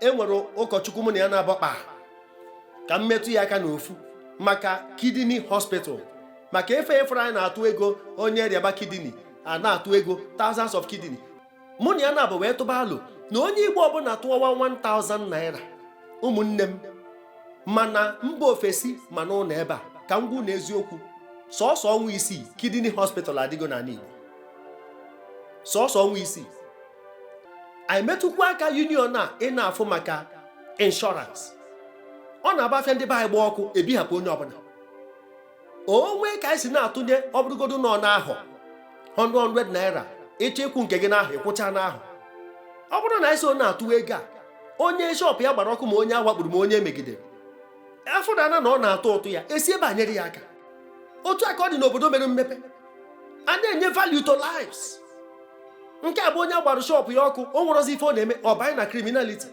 Enwere ụkọchukwu mụ na ya na-abọkpa ka m metụ ya aka n'ofu maka kidney hospital, maka efe efere anyị na-atụ ego, onye rịaba kidney a na-atụ ego thousands of kidney. Mụ na ya na-abụ wee tụba alụ na onye Igbo ọbụla tụọwa 1000 naira, ụmụnne m, mana mba ofesi ma n'ụlọ ebe a, ka m gwu na eziokwu, sọọsọ ọnwa 6, kidney hospital adịgo n'ala Igbo. Sọọsọ ọnwa 6. Anyị metụkwa aka union a ị na-afụ maka insurance. Ọ na-aba afịa ndị be anyị gba ọkụ, ebihapụ onye ọbụla o nwee ka anyị si na-atụnye. Ọ bụrụgodo nọ n'ahọ 100 naira, ịchọ ịkwụ nke gị n'ahụ, ịkwụcha n'ahụ. Ọ bụrụ na anyị so na-atụ ego a, onye shop ya gbara ọkụ, ma onye awakpuru, ma onye emegidere, afọ na na ọ na-atụ ụtụ ya esi ebe a nyere ya aka. Otu a ka ọ dị n'obodo mere mmepe, a na-enye value to lives. Nke a bụ onye agbara shop ya ọkụ, o nwere ozi ife ọ na-eme, ọ banye na criminality.